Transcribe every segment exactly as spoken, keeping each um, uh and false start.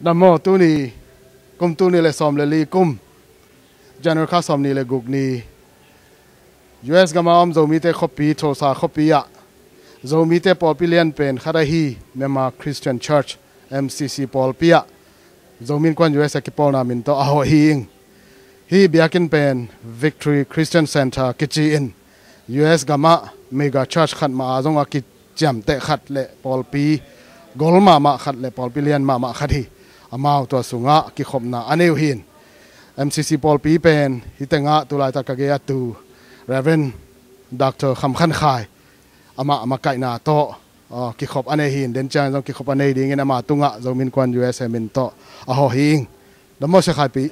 Dam maw, tuni kum tul nih le sawm le li kum, January kha sawm nih le guk ni, U S gama om Zomite khuapi, Tulsa khuapi ah Zomite pawlpi lian pen khat ahi Myanmar Christian Church, M C C pawlpi ah Zomi Innkuan U S A kipawlna min tawh a hawh hi ing. Hih biakinn pen Victory Christian Center kici in U S gamah mega church khat mah a zong a kiciamteh khat le pawlpi gol mahmah khat le pawlpi lian mahmah khat hi. Amau tua sungah kikhopna a nei uh hi. M C C pawlpi pen hih tengah tulaitak ka gei a tu Reverend Doctor Kham Khan Khai, amah a makaihna tawh, aw, kikhop a nei hi. Den ciang zong kikhop a nei dingin ama tungah Zomi Innkuan U S A min tawh a hawh hi ing. Dam maw, Sia Khai Pi.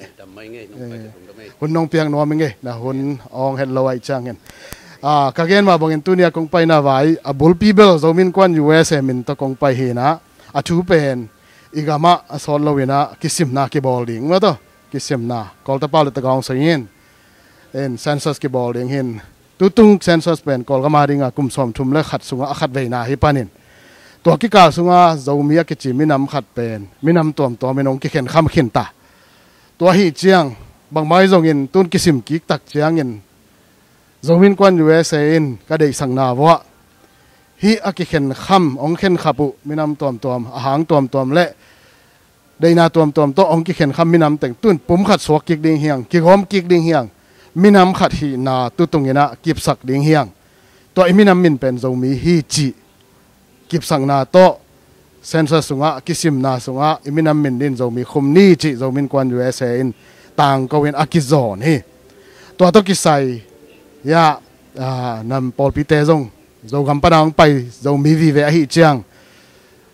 Hun nong piak nuam ing e, na hun awng het lo ahih ciangin. Ah, ka gen mah bangin tuni a kong paina vai a bulpi bel Zomi Innkuan U S A min tawh kong pai hi in ah, a thu pen i gamah a sawt lo in ah kisimna kibawl ding mah tawh, kisimna Kawlta pau le tagaw hong sawi in, in census kibawl ding hi in. Tutung census pen Kawlgam a dinga kum sawmthum le khat sungah a khatveina hi panin, tua kikal sunga Zomi a kici minam khat pen minam tuamtuam in hong kikhenkham khin ta. Tua ahih ciang bangmah hi zongin tun kisim kik tak ciangin Zomi Innkuan U S A in ka deihsakna vuah hih a kikhenkham, hong khenkhap uh minam tuamtuam, a hang tuamtuam le deihna tuamtuam tawh hong kikhenkham minam teng tun pum khat suak kik ding hi hang, kigawm kik ding hi hang. Minam khat hihna tutung in ah kipsak ding hi hang. Tua i minam min pen Zomi hi cih kipsakna tawh census sungah, kisimna sungah i minam min din Zomi khum ni cih Zomi Innkuan U S A in tangko in a kizawn hi. Tua tawh kisai, ya, ah, nam pawlpite zong Zogam pana hong pai Zomi vive ahih ciang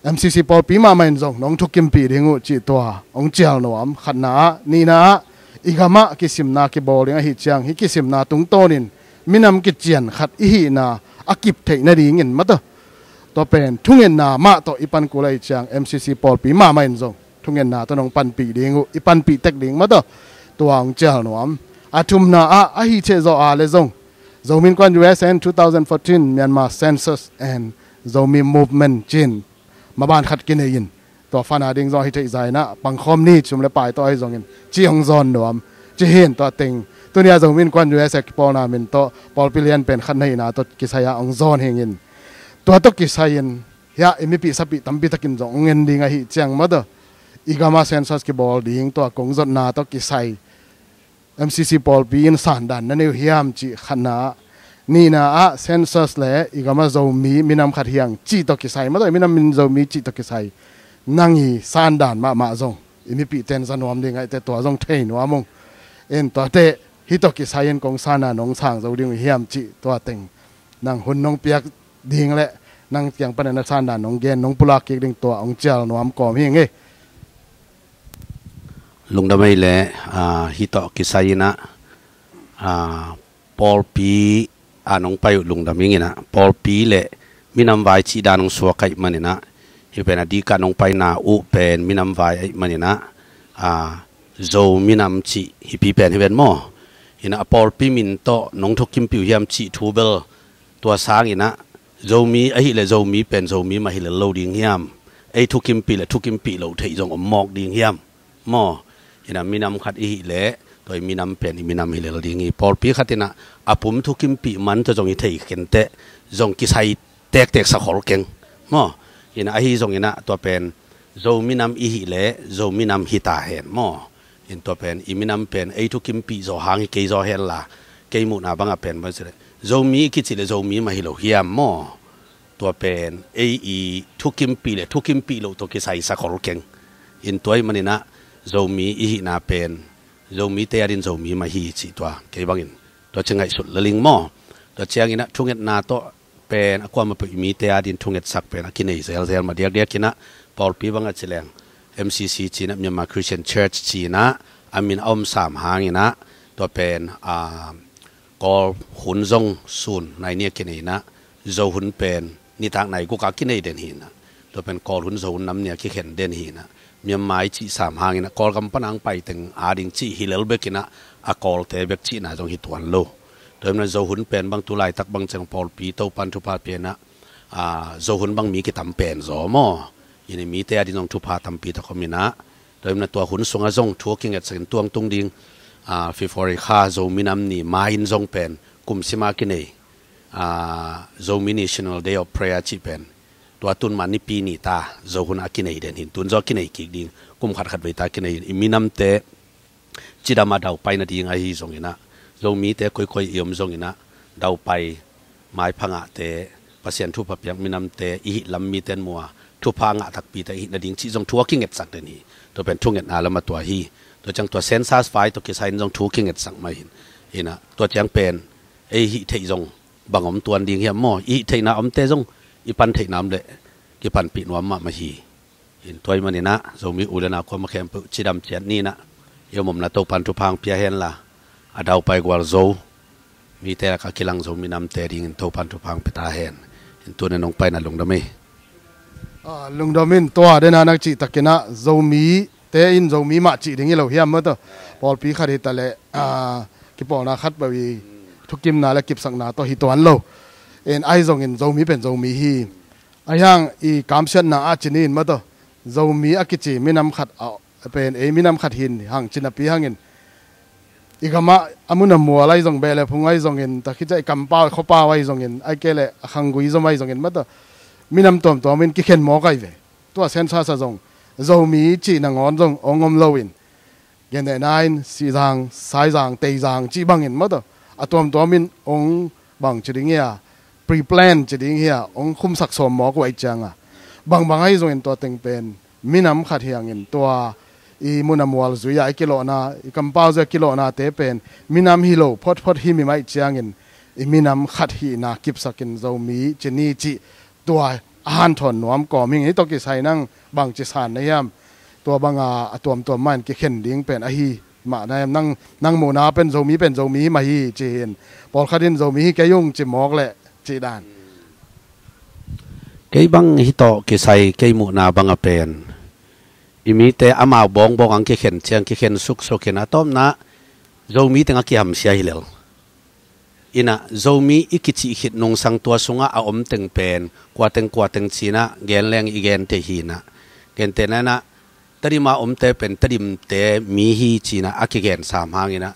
M C C pawlpi mahmah in zong nong thukimpih ding uh cih tua hong cial nuam. Khatna ah, nihna ah, i gamah kisimna kibawl ding ahih ciang hih kisimna tungtawnin minam kician khat i hihna a kip theih nadingin mah tawh, tua pen thungetna mah tawh i pan kul ahih ciang M C C pawlpi mahmah in zong thungetna tawh nong panpih ding uh, i panpih tek ding mah tawh, tua hong cial nuam. A thumna ah, ahi ciah zawh a le zong Zomi Innkuan U S A and two thousand fourteen Myanmar Census and Zomi Movement ci-in maban khat kinei in, tua fund a ding zong ahi theih zah in ah pangkhawm ni, sum le pai tawh ahi zongin, ci hong zawn nuam. Ci hi in tua teng tuni a Zomi Innkuan U S A kipawlna min tawh pawlpi lian pen khat na hihna tawh kisai ah hong zawn hi ing. Tua tawh kisai in hiah i mipih sapih tampi takin zong hong en ding ahih ciang mah tawh, i gama census kibawl ding tua kong zotna tawh kisai M C C pawlpi in sandan na nei uh hiam cih khatna ah, nihna ah census le i gama Zomi minam khat hi hang cih tawh kisai mah tawh, i minam min Zomi cih tawh kisai nang i sandan mahmah zong i mipihte in za nuam ding ahih teh tua zong thei nuam ung. In tua teh hih tawh kisai in kong sandan nong sang zo ding uh hiam cih tua teng nang hun nong piak ding le nang kiang panin na sandan nong gen, nong pulak kik ding tua hong cial nuam kawm hi ing e. Lungdam ei le, ah, hih tawh kisai in ah, ah, pawlpi a nong pai uh lungdam ing in ah, pawlpi le minam vai cih dan hong suak ahih manin ah, hih pen a dikah nong paina uh pen minam vai ahih manin ah, ah, Zo minam cih hih pi pen hi ven maw. In ah a pawlpi min tawh nong thukimpih uh hiam cih thu bel, tua sangin ah Zomi ahih leh Zomi pen Zomi mah hi lel lo ding hiam? Ei thukimpih leh thukimpih loh theih zong om mawk ding hiam? Maw, in ah minam khat i hih leh tua i minam pen i minam hi lel ding hi. Pawlpi khat in ah a pum thukimpih man tawh zong hi thei kenteh, zong kisai tektek sa khol keng. Maw, in ah ahi zongin ah tua pen Zo minam i hih leh Zo minam hi ta hen maw. In tua pen i minam pen ei thukimpih zaw hang hi kei zaw hen la, kei muhna bangah pen maw cih leh Zomi i kicih leh Zomi mah hi lo hiam maw. Tua pen ei i thukimpih le thukimpih loh tawh kisai sa khol keng. In tua ahih manin ah Zomi i hihna pen Zomite adin Zomi mah hi cih tua kei bangin tua ci ngaihsut lel ing maw. Tua ciangin ah thungetna tawh pen a kuamah peuh i mite adin thungetsak pen a kinei zelzel mah diakdiak in ah, pawlpi bangah ci leng M C C ci-in ah, Myanmar Christian Church ci-in ah a min a om sam hangin ah, tua pen, ah, Kawl hun zong sun nai ni a kinei in ah, Zo hun pen nitak nai guk a kinei den hi in ah, tua pen Kawl hun Zo hun nam ni a kikhen den hi in ah, Myanmar i cih sam hangin ah Kawlgam pana hong pai teng ading cih hi lel bek in ah, a Kawlte bek cihna zong hi tuan lo. Tua hi in ah Zo hun pen bang tu laitak bang ciang pawlpi Topan thupha pia in ah, Zo hun bang mi kitam pen zaw maw? Ina mite a ding zong thupha tampi tak om ina, tua ina tua hun sungah zong thu a kingetsakin tuangtung ding February kha Zo minam ni ma in zong pen kum sima kinei Zomi National Day of Prayer cih pen tua tun ma nipi ni ta Zo hun a kinei den hin tun zaw kinei kik ding kum khat khat vei ta kinei hin i minamte cidam a daupai nading ahi zong ina, Zomite koikoi i om zong ina daupai, maipha ngahte, Pasian thupha piak minamte i hih lam miten mua thupha ngah takpi ta i hih nading cih zong thu a kingetsak den hi. Tua pen thungetna lam a tua hi. Tua ciang tua census vai tua kisai in zong thu kingetsak mah hin ina tua ciang pen ei hih theih zong bang om tuan ding hiam maw? I hih theihna omte zong i pan theihna om leh kipanpih nuam mahmah hi. In tua i maninah Zomi u le nau kuama khempeuh cidam ciat ninah i om omna Topan thupha hong pia henla a daupai gual zo mite lakah kilang zo minamte dingin Topan thupha hong pia ta hen. In tuni nong paina lungdam ei. Lungdam in tua dena nak cihtakinah Zomi te in Zomi mah cih ding hi lo hiam maw tawh? Pawlpi khat hi taleh kipawlna khat peuh i thukimna le kipsakna tawh hi tuan lo. In ahi zongin Zomi pen Zomi hi. Ahi hang i kamsiatna ah cini in maw tawh? Zomi a kici minam khat a pen ei minam khat hin hang cinapi hangin i gamah a mun a mual ahi zong beh le phung ahi zongin takhicia i kampau i khuapau ahi zongin ahi kei leh a khanggui zom ahi zongin maw tawh? Minam tuamtuam in kikhen mawk ahi ve. Tua census a zong Zomi cih nangawn zong ong om loin gentehna in Sihzang, Saizang, Teizang cih bangin maw tawh? A tuamtuam in ong bang ci ding hia, pre-plan ci ding hia, ong khumsak sawm mawk uh ahi cianga bangbang ahi zongin tua teng pen minam khat hiangin tua i mun a mual zui-a i kilawhna, i kampau zui-a kilawhnate pen minam hi lo photphot hi mimai ciangin i minam khat hihna kipsakin Zomi cini cih tua a hanthawn nuam kawm hing. Hih tawh kisai nang bangci san na hiam? Tua banga a tuamtuam mahin kikhen ding pen ahi mah na hiam? Nang, nang muhna pen Zomi pen Zomi hi mah hi ci hin, pawlkhat in Zomi hi kei ung ci mawk leh cih dan. Kei bang hih tawh kisai kei muhna banga pen i mite amau bawngbawng ang kikhen ciang kikhen suksuk hin a tawpna Zomi tengah kihamsia hi lel. Inah Zomi i kicih khit nungsang tua sungah a om teng pen kuateng kuateng cinah gen leng i gen thei hinah. Gentehna inah Tedim a omte pen Tedimte mi hi cinah a kigen sam hanginah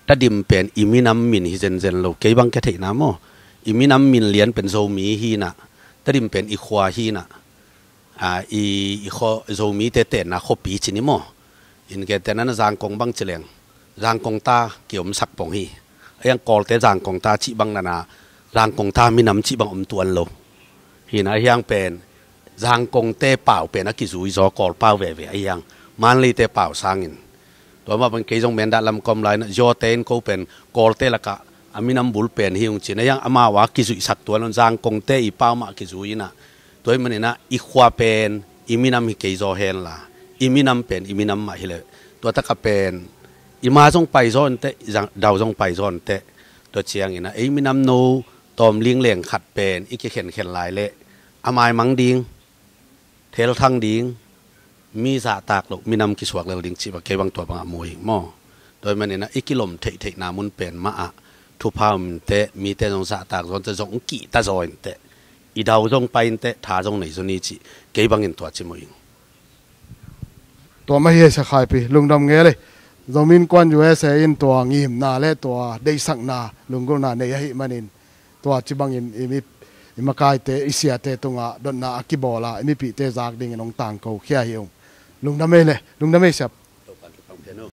Tedim pen i minam min hi zenzen lo. Kei bang ka theihna maw, i minam min lian pen Zomi hinah, Tedim pen i khua hinah. I, i kho, Zomite tenna khuapi cini maw? In gentehna na Zangkong bang ci leng Zangkong ta kiomsak pong hi. Ahiang Kawlte Zangkong ta cih bang nana Zangkong ta minam cih bang om tuan lo. Hinah ahiang pen Zangkongte pau pen a kizui zaw Kawl pau veve ahiang Manlite pau sangin. Tua mah bang kei zong Mendah lam ka om lai inah Zawte in ko pen Kawlte lakah a minam bul pen hi ung cin ahiang amau a kizuihsak tuan lo in Zangkongte i pau mah kizui inah. Tua i maninah i khua pen i minam hi kei zaw henla i minam pen i minam mah hi leh tua takah pen i ma zong pai zaw inteh, dau zong pai zaw inteh. Tua cianginah ei minam no tawm lingleng khat pen i kikhenkhen lai leh a maimang ding, thelthang ding, mi zahtak loh minam kisuak lel ding cih bang kei bang tua bangah mu hi maw? Tua i maninah i kilom theihtheihna mun pen mahah thupha um inteh, mite zong zahtak zaw inteh, zong kihta zaw inteh, i dau zong pai inteh, tha zong nei zaw ni cih kei bangin tua ci mu hi. Tua mah hi a, Sia Khaipi, lungdam ngel ei. Zomi Innkuan U S A in tua ngimna le tua deihsakna lunggulhna nei ahih manin tua ci bangin i mi, i makaite, i siate tungah dotna a kibawla i mipihte zak dingin hong tangko khia hi ung. Lungdam ei le, lungdam ei Sia.